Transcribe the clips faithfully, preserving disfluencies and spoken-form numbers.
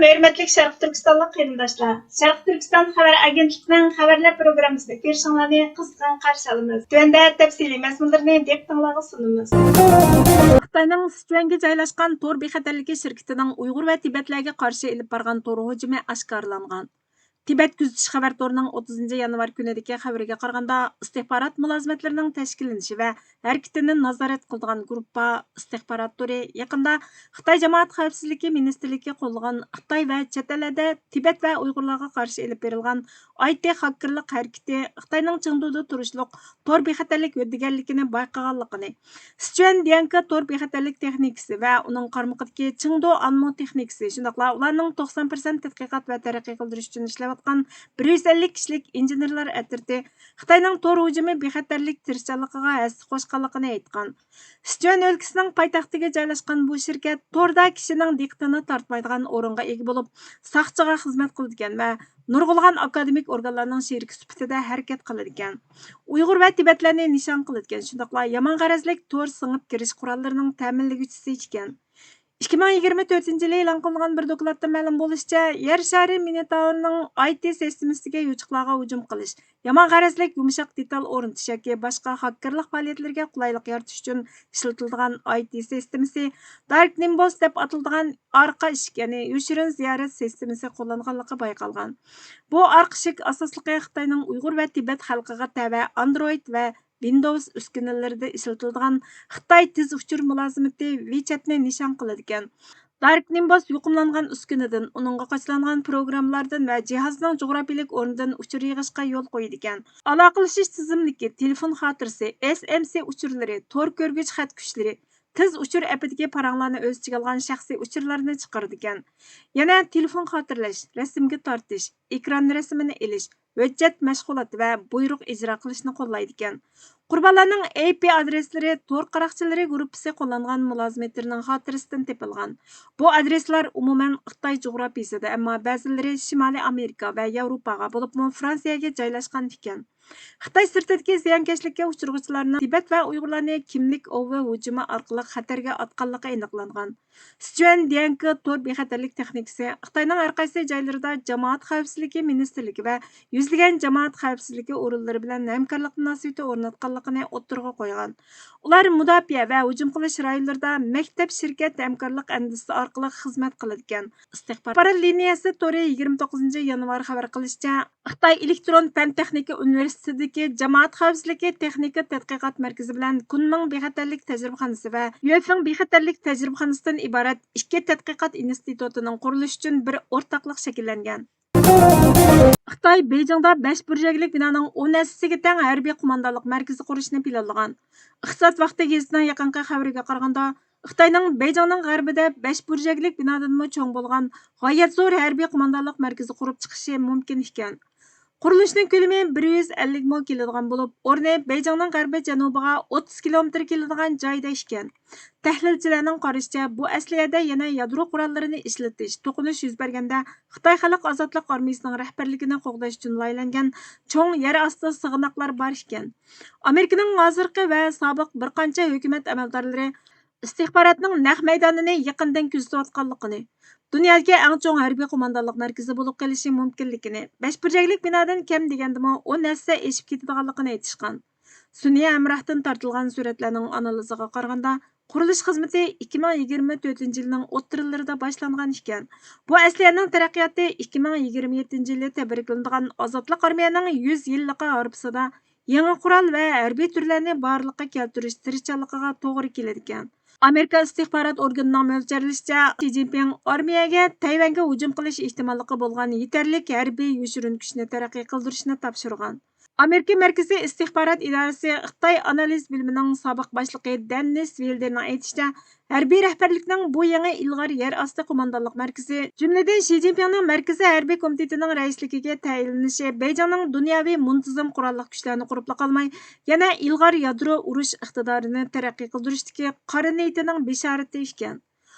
ھۆرمەتلىك شەرقىي تۈركىستانلىق قېرىنداشلار، شەرقىي تۈركىستان خەۋەر ئاگېنتلىقىنىڭ خەۋەرلەر پروگراممىسىنى كۆرۈشۈڭلارنى قىزغىن قارشى ئالىمىز. تۆۋەندە تەپسىلىي مەزمۇنلىرىنى دىققىتىڭلارغا سۇنىمىز. خىتاينىڭ سىچۈەنگە جايلاشقان تور بىخەتەرلىكى شىركىتىنىڭ ئۇيغۇر ۋە تىبەتلەرگە قارشى ئېلىپ بارغان تور ھۇجۇمى ئاشكارىلانغان. تىبەت كۆزىتىش خەۋەر تورىنىڭ ئوتتۇزىنچى يانۋار كۈنىدىكى خەۋىرىگە قارىغاندا، ئىستىخبارات مۇلازىمەتلىرىنىڭ تەشكىللىنىشى ۋە ھەرىكىتىنى نازارەت قىلىدىغان گۇرۇپپا ئىستىخبارات تورى يېقىندا خىتاي جامائەت خەۋپسىزلىكى مىنىستىرلىكى قوللىغان خىتاي ۋە چەت ئەللەردە تىبەت ۋە ئۇيغۇرلارغا قارشى ئېلىپ بېرىلغان ئايتى خاككېرلىق ھەرىكىتى خىتاينىڭ چېڭدۇدا تۇرۇشلۇق تور بىخەتەرلىك ھۆددىگەرلىكىنى بايقىغانلىقىنى، سىچۈەن ديەنكې تور بىخەتەرلىك تېخنىكىسى ۋە ئۇنىڭ قارمىقىدىكى چېڭدۇ ئانمۇ تېخنىكىسى، شۇنداقلا ئۇلارنىڭ توقسان پىرسەنت تەتقىقات ۋە تەرەققىي قىلدۇرۇش ئۈچۈن ئىشلەۋاتقان بىر يۈز ئەللىك كىشىلىك ئىنژېنېرلار ئەترىتى خىتاينىڭ تور ھۇجۇمى بىخەتەرلىك تىرىشچانلىقىغا ھەسسە قوشقانلىقىنى ئېيتقان. سىچۈەن ئۆلكىسىنىڭ پايتەختىگە جايلاشقان بۇ شىركەت توردا كىشىنىڭ دىققىتىنى تارتمايدىغان ئورۇنغا ئىگە بولۇپ، ساقچىغا خىزمەت قىلىدىكەن ۋە نۇرغۇنلىغان ئاكادېمىك ئورگانلارنىڭ شېرىكى سۈپىتىدە ھەرىكەت قىلىدىكەن. ئۇيغۇر ۋە تىبەتلەرنى نىشان قىلىدىكەن، شۇنداقلا يامان غەرەزلىك تور سىڭىپ كىرىش قوراللىرىنىڭ تەمىنلىگۈچىسى ئىكەن. ئىككى مىڭ يىگىرمە تۆتىنچى يىلى ئېلان قىلىنغان بىر دوكلاتتا مەلۇم بولۇشىچە، يەر شارى مىنىتاۋېرنىڭ ئايتى سىستېمىسىدىكى يوچۇقلارغا ھۇجۇم قىلىش، يامان غەرەزلىك يۇمشاق دېتال ئورنىتىش ياكى باشقا خاككېرلىق پائالىيەتلىرىگە قولايلىق يارىتىش ئۈچۈن ئىشلىتىلىدىغان ئايتى سىستېمىسى، دارك نىمبوس دەپ ئاتىلىدىغان ئارقا ئىشىك، يەنى يوشۇرۇن زىيارەت سىستېمىسى قوللانغانلىقى بايقالغان. بۇ ئارقا ئىشىك ئاساسلىقى خىتاينىڭ ئۇيغۇر ۋە تىبەت خەلقىگە تەۋە ئاندرويد ۋە ۋىندوۋس ئۈسكۈنىلىرىدە ئىشلىتىلىدىغان خىتاي تېز ئۇچۇر مۇلازىمىتى ۋىچەتنى نىشان قىلىدىكەن. دارك نىمبوس يۇقۇملانغان ئۈسكۈنىدىن، ئۇنىڭغا قاچىلانغان پروگراممىلاردىن ۋە جىھازنىڭ جۇغراپىيىلىك ئورنىدىن ئۇچۇر يىغىشقا يول قويىدىكەن. ئالاقىلىشىش تىزىملىكى، تېلېفون خاتىرىسى، ئېس ئېم سى ئۇچۇرلىرى، تور كۆرگۈچ خەت كۈچلىرى، تېز ئۇچۇر ئەپىدىكى پاراڭلارنى ئۆز ئىچىگە ئالغان شەخسىي ئۇچۇرلارنى چىقىرىدىكەن. يەنە تېلېفون خاتىرىلەش، رەسىمگە تارتىش، ئېكران رەسىمىنى ئېلىش، ھۆججەت مەشغۇلاتى ۋە بۇيرۇق ئىجرا قىلىشنى قوللايدىكەن. قۇربانلارنىڭ ئاي پى ئادرېسلىرى تور قاراقچىلىرى گۇرۇپپىسى قوللانغان مۇلازىمەتلىرىنىڭ خاتىرىسىدىن تېپىلغان. بۇ ئادرېسلار ئومۇمەن خىتاي جۇغراپىيىسىدە، ئەمما بەزىلىرى شىمالىي ئامېرىكا ۋە ياۋروپاغا، بولۇپمۇ فرانسىيەگە جايلاشقان ئىكەن. خىتاي سىرتىدىكى زىيانكەشلىككە ئۇچرىغۇچىلارنىڭ تىبەت ۋە ئۇيغۇرلارنى كىملىك ئوۋى ھۇجۇمى ئارقىلىق خەتەرگە ئاتقانلىقى ئېنىقلانغان. سىچۈەن ديەنكې تور بىخەتەرلىك تېخنىكىسى خىتاينىڭ ھەرقايسى جايلىرىدا جامائەت خەۋپسىزلىكى مىنىستىرلىكى ۋە يۈزلىگەن جامائەت خەۋپسىزلىكى ئورۇنلىرى بىلەن ھەمكارلىق مۇناسىۋىتى ئورناتقانلىقىنى ئوتتۇرىغا قويغان. ئۇلار مۇداپىئە ۋە ھۇجۇم قىلىش رايونلىرىدا مەكتەپ شىركەت ھەمكارلىق ئەندىزىسى ئارقىلىق خىزمەت قىلىدىكەن. ئىستىخبارات لىنىيەسى تورى يىگىرمە توققۇزىنچى يانۋار خەۋەر قىلىشىچە، خىتاي ئېلېكترون پەن تېخنىكا ئۇنىۋېرسىتېتىدىكى جامائەت خەۋپسىزلىكى تېخنىكا تەتقىقات مەركىزى بىلەن كۇنمىڭ بىخەتەرلىك تەجرىبىخانىسى ۋە يۈەفېڭ بىخەتەرلىك تەجرىبىخانىسىدىن ئىبارەت ئىككى تەتقىقات ئىنستىتۇتىنىڭ قۇرۇلۇشى ئۈچۈن بىر ئورتاقلىق شەكىللەنگەن. خىتاي بېيجىڭدا بەش بۇرجەكلىك بىنانىڭ ئون ھەسسىسىگە تەڭ ھەربىي قوماندانلىق مەركىزى قۇرۇشنى پىلانلىغان. ئىقتىساد ۋاقتى گېزىتىنىڭ يېقىنقى خەۋىرىگە قارىغاندا، خىتاينىڭ بېيجىڭنىڭ غەربىدە بەش بۇرجەكلىك بىنادىنمۇ چوڭ بولغان غايەت زور ھەربىي قوماندانلىق مەركىزى قۇرۇپ چىقىشى مۇمكىن ئىكەن. قۇرۇلۇشنىڭ كۆلىمى بىر يۈز ئەللىك مو كېلىدىغان بولۇپ، ئورنى بېيجىڭنىڭ غەربىي جەنۇبىغا ئوتتۇز كىلومېتىر كېلىدىغان جايدا ئىكەن. تەھلىلچىلەرنىڭ قارىشىچە، بۇ ئەسلىھەدە يەنە يادرو قوراللىرىنى ئىشلىتىش، توقۇنۇش يۈز بەرگەندە خىتاي خەلق ئازادلىق ئارمىيىسىنىڭ رەھبەرلىكىنى قوغداش ئۈچۈن لايىھەلەنگەن چوڭ يەر ئاستى سىغىناقلار بار ئىكەن. ئامېرىكىنىڭ ھازىرقى ۋە سابىق بىر قانچە ھۆكۈمەت ئەمەلدارلىرى ئىستىخباراتنىڭ نەق مەيدانىنى يېقىندىن كۆزىتىۋاتقانلىقىنى، دۇنيادىكى ئەڭ چوڭ ھەربىي قوماندانلىق مەركىزى بولۇپ قېلىشى مۇمكىنلىكىنى، بەش بۇرجەكلىك بىنادىن كەم دېگەندىمۇ ئون ھەسسە ئېشىپ كېتىدىغانلىقىنى ئېيتىشقان. سۈنئىي ھەمراھتىن تارتىلغان سۈرەتلەرنىڭ ئانالىزىغا قارىغاندا، قۇرۇلۇش خىزمىتى ئىككى مىڭ يىگىرمە تۆتىنچى يىلنىڭ ئوتتۇرىلىرىدا باشلانغان ئىكەن. بۇ ئەسلىھەنىڭ تەرەققىياتى ئىككى مىڭ يىگىرمە يەتتىنچى يىلى تەبرىكلىنىدىغان ئازادلىق ئارمىيەنىڭ يۈز يىللىقى ھارپىسىدا يېڭى قورال ۋە ھەربىي تۈرلەرنى بارلىققا كەلتۈرۈش تىرىشچانلىقىغا توغرا كېلىدىكەن. ئامېرىكا ئىستىخبارات ئورگىنىنىڭ مۆلچەرلىشىچە، شى جىنپىڭ ئارمىيەگە تەيۋەنگە ھۇجۇم قىلىش ئېھتىماللىقى بولغان يېتەرلىك ھەربىي يوشۇرۇن كۈچنى تەرەققىي قىلدۇرۇشنى تاپشۇرغان. ئامېرىكا مەركىزىي ئىستىخبارات ئىدارىسى خىتاي ئانالىز بۆلۈمىنىڭ سابىق باشلىقى دېننىس ۋىلدېرنىڭ ئېيتىشىچە، ھەربىي رەھبەرلىكنىڭ بۇ يېڭى ئىلغار يەر ئاستى قوماندانلىق مەركىزى، جۈملىدىن شى جىنپىڭنىڭ مەركىزىي ھەربىي كومىتېتىنىڭ رەئىسلىكىگە تەيىنلىنىشى بېيجىڭنىڭ دۇنياۋى مۇنتىزىم قوراللىق كۈچلەرنى قۇرۇپلا قالماي، يەنە ئىلغار يادرو ئۇرۇش ئىقتىدارىنى تەرەققىي قىلدۇرۇشتىكى قارا نىيىتىنىڭ بېشارىتى ئىكەن.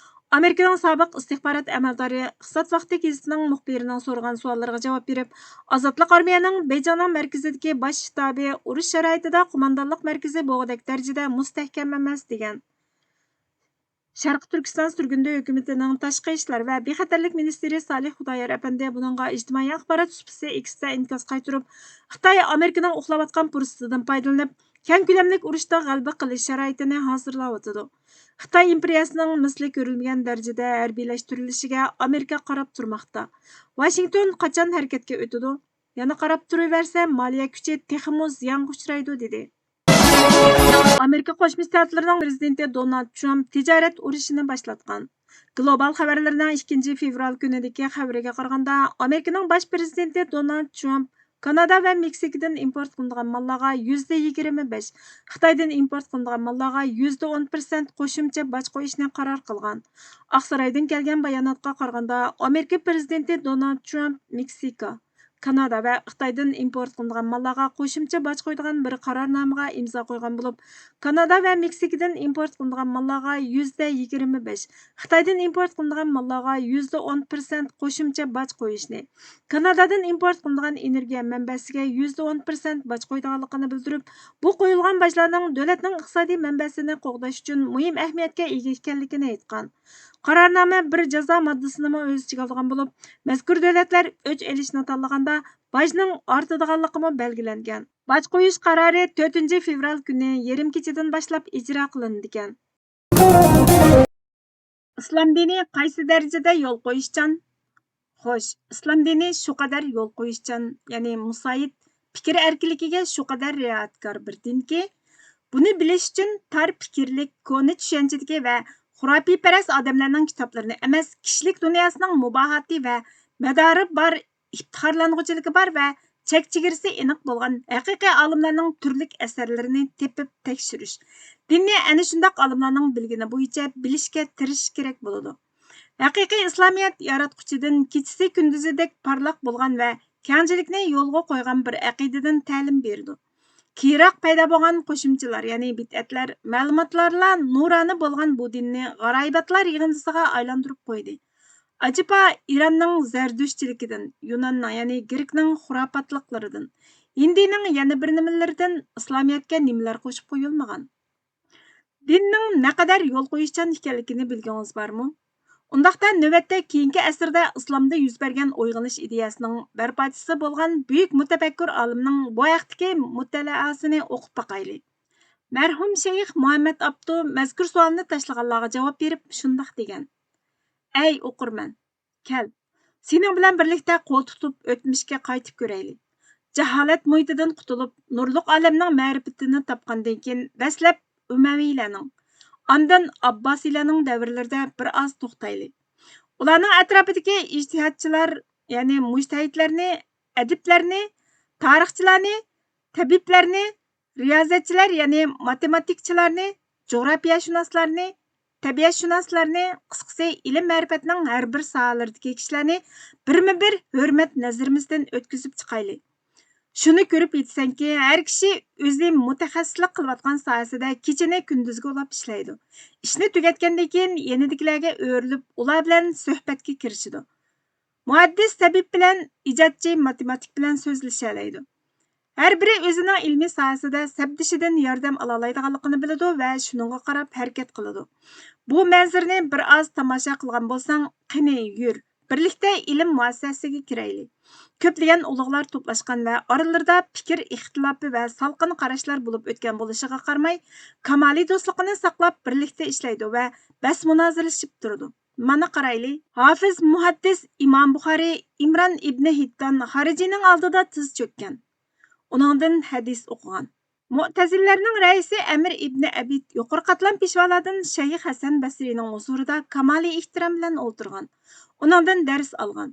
ئامېرىكىنىڭ سابىق ئىستىخبارات ئەمەلدارى ئىقتىساد ۋاقتى گېزىتىنىڭ مۇخبىرىنىڭ سورىغان سوئاللىرىغا جاۋاب بېرىپ، ئازادلىق ئارمىيەنىڭ بېيجىڭنىڭ مەركىزىدىكى باش شتابى ئۇرۇش شارائىتىدا قوماندانلىق مەركىزى بولغۇدەك دەرىجىدە مۇستەھكەم ئەمەس، دېگەن. شەرقىي تۈركىستان سۈرگۈندە ھۆكۈمىتىنىڭ تاشقى ئىشلار ۋە بىخەتەرلىك مىنىستىرى سالىھ خۇدايار ئەپەندى بۇنىڭغا ئىجتىمائىي ئاخبارات سۇپىسى ئېكستا ئىنكاس قايتۇرۇپ، خىتاي ئامېرىكىنىڭ ئۇخلاۋاتقان پۇرسىتىدىن پايدىلىنىپ، كەڭ كۆلەملىك ئۇرۇشتا غەلىبە قىلىش شارائىتىنى ھازىرلاۋاتىدۇ. خىتاي ئىمپېرىيەسىنىڭ مىسلى كۆرۈلمىگەن دەرىجىدە ھەربىيلەشتۈرۈلۈشىگە ئامېرىكا قاراپ تۇرماقتا. ۋاشىنگتون قاچان ھەرىكەتكە ئۆتىدۇ؟ يەنە قاراپ تۇرۇۋەرسە، مالىيە كۈچى تېخىمۇ زىيانغا ئۇچرايدۇ، دېدى. ئامېرىكا قوشما شتاتلىرىنىڭ پىرېزىدېنتى دونالد ترامپ تىجارەت ئۇرۇشىنى باشلاتقان. گلوبال خەۋەرلىرىنىڭ ئىككىنچى فېۋرال كۈنىدىكى خەۋىرىگە قارىغاندا، ئامېرىكىنىڭ باش پىرېزىدېنتى دونالد ترامپ كانادا ۋە مېكسىكىدىن ئىمپورت قىلىنىدىغان ماللارغا يۈزدە يىگىرمە بەش، خىتايدىن ئىمپورت قىلىنىدىغان ماللارغا يۈزدە ئون پىرسەنت قوشۇمچە باج قويۇشنى قارار قىلغان. ئاقسارايدىن كەلگەن باياناتقا قارىغاندا، ئامېرىكا پىرېزىدېنتى دونالد ترامپ مېكسىكا، كانادا ۋە خىتايدىن ئىمپورت قىلىنىدىغان ماللارغا قوشۇمچە باج قويىدىغان بىر قارارنامىغا ئىمزا قويغان بولۇپ، كانادا ۋە مېكسىكىدىن ئىمپورت قىلىنىدىغان ماللارغا يۈزدە يىگىرمە بەش، خىتايدىن ئىمپورت قىلىنىدىغان ماللارغا يۈزدە ئون پىرسەنت قوشۇمچە باج قويۇشنى، كانادادىن ئىمپورت قىلىنىدىغان ئېنېرگىيە مەنبەسىگە يۈزدە ئون پىرسەنت باج قويىدىغانلىقىنى بىلدۈرۈپ، بۇ قويۇلغان باجلارنىڭ دۆلەتنىڭ ئىقتىسادىي مەنبەسىنى قوغداش ئۈچۈن مۇھىم ئەھمىيەتكە ئىگە ئىكەنلىكىنى ئېيتقان. قارارنامە بىر جازا ماددىسىنىمۇ ئۆز ئىچىگە ئالىدىغان بولۇپ، مەزكۇر دۆلەتلەر ئۆچ ئېلىشنى تاللىغاندا باجنىڭ ئارتىدىغانلىقىمۇ بەلگىلەنگەن. باج قويۇش قارارى تۆتىنچى فېۋرال كۈنى يېرىم كېچىدىن باشلاپ ئىجرا قىلىنىدىكەن. ئىسلام دىنى قايسى دەرىجىدە يول قويۇشچان؟ خوش، ئىسلام دىنى شۇ قەدەر يول قويۇشچان، يەنى مۇسايىت، پىكىر ئەركىنلىكىگە شۇ قەدەر رىئايەتكار بىر دىنكى، بۇنى بىلىش ئۈچۈن تار پىكىرلىك، كونا چۈشەنچىدىكى ۋە خۇراپىيپەرەس ئادەملەرنىڭ كىتابلىرىنى ئەمەس، كىشىلىك دۇنياسىنىڭ مۇباھاتى ۋە مەدارى بار، ئىپتىخارلانغۇچىلىقى بار ۋە چەك چېگرىسى ئېنىق بولغان ھەقىقىي ئالىملارنىڭ تۈرلۈك ئەسەرلىرىنى تېپىپ تەكشۈرۈش، دىننى ئەنە شۇنداق ئالىملارنىڭ بىلگىنى بويىچە بىلىشكە تىرىشىش كېرەك بولىدۇ. ھەقىقىي ئىسلامىيەت ياراتقۇچىدىن كېچىسى كۈندۈزىدەك پارلاق بولغان ۋە كەڭچىلىكنى يولغا قويغان بىر ئەقىدىدىن تەلىم بېرىدۇ. كېيىنراق پەيدا بولغان قوشۇمچىلار، يەنى بىدئەتلەر، مەلۇماتلارلا نۇرانە بولغان بۇ دىننى غارايىباتلار يىغىندىسىغا ئايلاندۇرۇپ قويدى. ئەجەبا، ئىراننىڭ زەردۈشتچىلىكىدىن، يۇناننىڭ، يەنى گرېكنىڭ خۇراپاتلىقلىرىدىن، ھىندىنىڭ يەنە بىر نېمىلىرىدىن ئىسلامىيەتكە نېمىلەر قوشۇپ قويۇلمىغان؟ دىننىڭ نەقەدەر يول قويۇشچان ئىكەنلىكىنى بىلگۈڭىز بارمۇ؟ ئۇنداقتا نۆۋەتتە كېيىنكى ئەسىردە ئىسلامدا يۈز بەرگەن ئويغىنىش ئىدىيەسىنىڭ بەرپاچىسى بولغان بۈيۈك مۇتەپەككۇر ئالىمنىڭ بۇ ھەقتىكى مۇتەلەئاسىنى ئوقۇپ باقايلى. مەرھۇم شەيخ مۇھەممەد ئاپتۇ مەزكۇر سوئالنى تاشلىغانلارغا جاۋاب بېرىپ شۇنداق دېگەن: ئەي ئوقۇرمەن، كەل، سېنىڭ بىلەن بىرلىكتە قول تۇتۇپ ئۆتمۈشكە قايتىپ كۆرەيلى. جاھالەت مۇھىتىدىن قۇتۇلۇپ، نۇرلۇق ئالەمنىڭ مەرىپىتىنى تاپقاندىن كېيىن، دەسلەپ ئۇمەۋىيلەرنىڭ، ئاندىن ئابباسىيلەرنىڭ دەۋرلىرىدە بىر ئاز توختايلى. ئۇلارنىڭ ئەتراپىدىكى ئىجتىھادچىلار، يەنى مۇجتەھىدلەرنى، ئەدىبلەرنى، تارىخچىلارنى، تەبىبلەرنى، رىيازەتچىلەر، يەنى ماتېماتىكچىلارنى، جۇغراپىيەشۇناسلارنى، تەبىئەتشۇناسلارنى، قىسقىسى، ئىلىم-مەرىپەتنىڭ ھەر بىر ساھەلىرىدىكى كىشىلەرنى بىرمۇبىر ھۆرمەت نەزىرىمىزدىن ئۆتكۈزۈپ چىقايلى. شۇنى كۆرۈپ يېتىسەنكى، ھەر كىشى ئۆزى مۇتەخەسسىسلىك قىلىۋاتقان ساھەسىدە كېچىنى كۈندۈزگە ئۇلاپ ئىشلەيدۇ. ئىشنى تۈگەتكەندىن كېيىن، يېنىدىكىلەرگە ئۆرۈلۈپ، ئۇلار بىلەن سۆھبەتكە كىرىشىدۇ. مۇھەددىس تەبىب بىلەن ئىجادچى ماتېماتىك بىلەن سۆزلىشەلەيدۇ. ھەر بىرى ئۆزىنىڭ ئىلمىي ساھەسىدە سەپدىشىدىن ياردەم ئالالايدىغانلىقىنى بىلىدۇ ۋە شۇنىڭغا قاراپ ھەرىكەت قىلىدۇ. بۇ مەنزىرىنى بىر ئاز تاماشا قىلغان بولساڭ، قېنى، يۈر، بىرلىكتە ئىلىم مۇئەسسەسىگە كىرەيلى. كۆپلىگەن ئۇلۇغلار توپلاشقان ۋە ئارىلىرىدا پىكىر ئىختىلاپى ۋە سالقىن قاراشلار بولۇپ ئۆتكەن بولۇشىغا قارىماي، كامالىي دوستلۇقىنى ساقلاپ، بىرلىكتە ئىشلەيدۇ ۋە بەس مۇنازىرىلىشىپ تۇرىدۇ. مانا قارايلى، ھافىز مۇھەددىس ئىمام بۇخارىي ئىمران ئىبنى ھىتتان خارىجىنىڭ ئالدىدا تىز چۆككەن. ئۇنىڭدىن ھەدىس ئوقۇغان. مۇئتەزىلىلەرنىڭ رەئىسى ئەمىر ئىبنى ئەبىد يۇقىرى قاتلام پېشۋالادىن شەيخ ھەسەن بەسرىنىڭ ھۇزۇرىدا كامالىي ئېھتىرام بىلەن ئولتۇرغان. ئۇنىڭدىن دەرس ئالغان.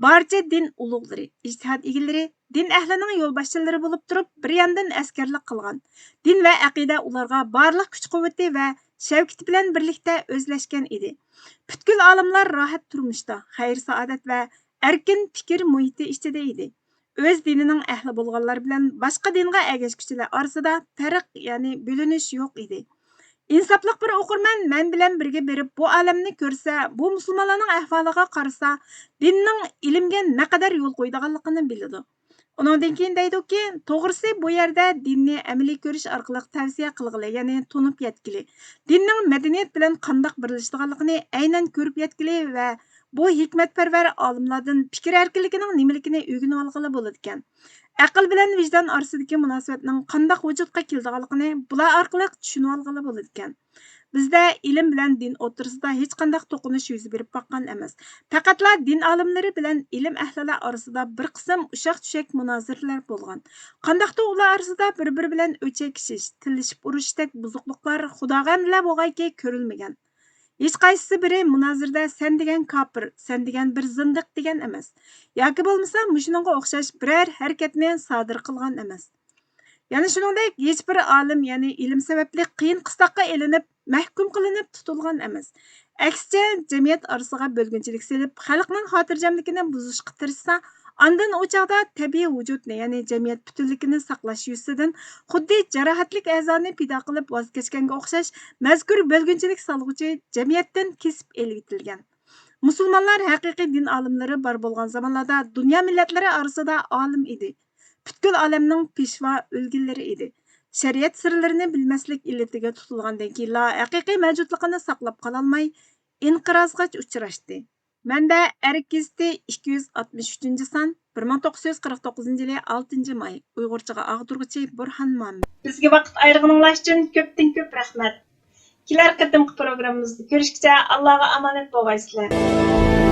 بارچە دىن ئۇلۇغلىرى، ئىجتىھاد ئىگىلىرى، دىن ئەھلىنىڭ يولباشچىلىرى بولۇپ تۇرۇپ، بىر ياندىن ئەسكەرلىك قىلغان. دىن ۋە ئەقىدە ئۇلارغا بارلىق كۈچ-قۇۋۋىتى ۋە شەۋكىتى بىلەن بىرلىكتە ئۆزلەشكەن ئىدى. پۈتكۈل ئالىملار راھەت تۇرمۇشتا، خەير-سائادەت ۋە ئەركىن پىكىر مۇھىتى ئىچىدە ئىدى. ئۆز دىنىنىڭ ئەھلى بولغانلار بىلەن باشقا دىنغا ئەگەشكۈچىلەر ئارىسىدا پەرق، يەنى بۆلۈنۈش يوق ئىدى. ئىنساپلىق بىر ئوقۇرمەن مەن بىلەن بىرگە بېرىپ، بۇ ئالەمنى كۆرسە، بۇ مۇسۇلمانلارنىڭ ئەھۋالىغا قارىسا، دىننىڭ ئىلىمگە نەقەدەر يول قويىدىغانلىقىنى بىلىدۇ. ئۇنىڭدىن كېيىن دەيدۇكى، توغرىسى بۇ يەردە دىننى ئەمەلىي كۆرۈش ئارقىلىق تەۋسىيە قىلغىلى، يەنى تونۇپ يەتكىلى، دىننىڭ مەدەنىيەت بىلەن قانداق بىرلىشىدىغانلىقىنى ئەينەن كۆرۈپ يەتكىلى ۋە بۇ ھېكمەتپەرۋەر ئالىملاردىن پىكىر ئەركىنلىكىنىڭ نېمىلىكىنى ئۆگىنىۋالغىلى بولىدىكەن. ئەقىل بىلەن ۋىجدان ئارىسىدىكى مۇناسىۋەتنىڭ قانداق ۋۇجۇدقا كېلىدىغانلىقىنى بۇلار ئارقىلىق چۈشىنىۋالغىلى بولىدىكەن. بىزدە ئىلىم بىلەن دىن ئوتتۇرىسىدا ھېچقانداق توقۇنۇش يۈز بېرىپ باققان ئەمەس. پەقەتلا دىن ئالىملىرى بىلەن ئىلىم ئەھلىلەر ئارىسىدا بىر قىسىم ئۇششاق-چۈشەك مۇنازىرىلەر بولغان. قانداقتۇر ئۇلار ئارىسىدا بىر-بىرى بىلەن ئۆچەكىشىش، تىللىشىپ ئۇرۇشتەك بۇزۇقلۇقلار خۇداغەمدىلەر بولغايكى كۆرۈلمىگەن. ھېچقايسىسى بىرى مۇنازىرىدە سەن دېگەن كاپىر، سەن دېگەن بىر زىندىق دېگەن ئەمەس. ياكى بولمىسا مۇشۇنىڭغا ئوخشاش بىرەر ھەرىكەتنى سادىر قىلغان ئەمەس. يەنە شۇنىڭدەك ھېچبىر ئالىم، يەنى ئىلىم سەۋەبلىك قىيىن قىستاققا ئېلىنىپ، مەھكۇم قىلىنىپ تۇتۇلغان ئەمەس. ئەكسىچە، جەمئىيەت ئارىسىغا بۆلگۈنچىلىك سېلىپ، خەلقنىڭ خاتىرجەملىكىنى بۇزۇشقا تىرىشسا، ئاندىن ئۇ چاغدا تەبىئىي ۋۇجۇدنى، يەنى جەمئىيەت پۈتۈنلۈكىنى ساقلاش يۈزىسىدىن خۇددى جاراھەتلىك ئەزانى پىدا قىلىپ ۋاز كەچكەنگە ئوخشاش، مەزكۇر بۆلگۈنچىلىك سالغۇچى جەمئىيەتتىن كېسىپ ئېلىۋېتىلگەن. مۇسۇلمانلار ھەقىقىي دىن ئالىملىرى بار بولغان زامانلاردا دۇنيا مىللەتلىرى ئارىسىدا ئالىم ئىدى. پۈتكۈل ئالەمنىڭ پېشۋا ئۈلگىلىرى ئىدى. شەرىئەت سىرلىرىنى بىلمەسلىك ئىللىتىگە تۇتۇلغاندىن كېيىنلا ھەقىقىي مەۋجۇتلۇقىنى ساقلاپ قالالماي، ئىنقىرازغا ئۇچراشتى. مەنبە: ئەرك گېزىتى، ئىككى يۈز ئاتمىش ئۈچىنچى سان، بىر مىڭ توققۇز يۈز قىرىق توققۇزىنچى يىلى ئالتىنچى ماي. ئۇيغۇرچىغا ئاغدۇرغۇچى بۇرھان مامىن. بىزگە ۋاقىت ئايرىغىنىڭلار ئۈچۈن كۆپتىن كۆپ رەھمەت. كېلەر قېتىمقى پروگراممىمىزدا كۆرۈشكىچە ئاللاغا ئامانەت بولغايسىلەر.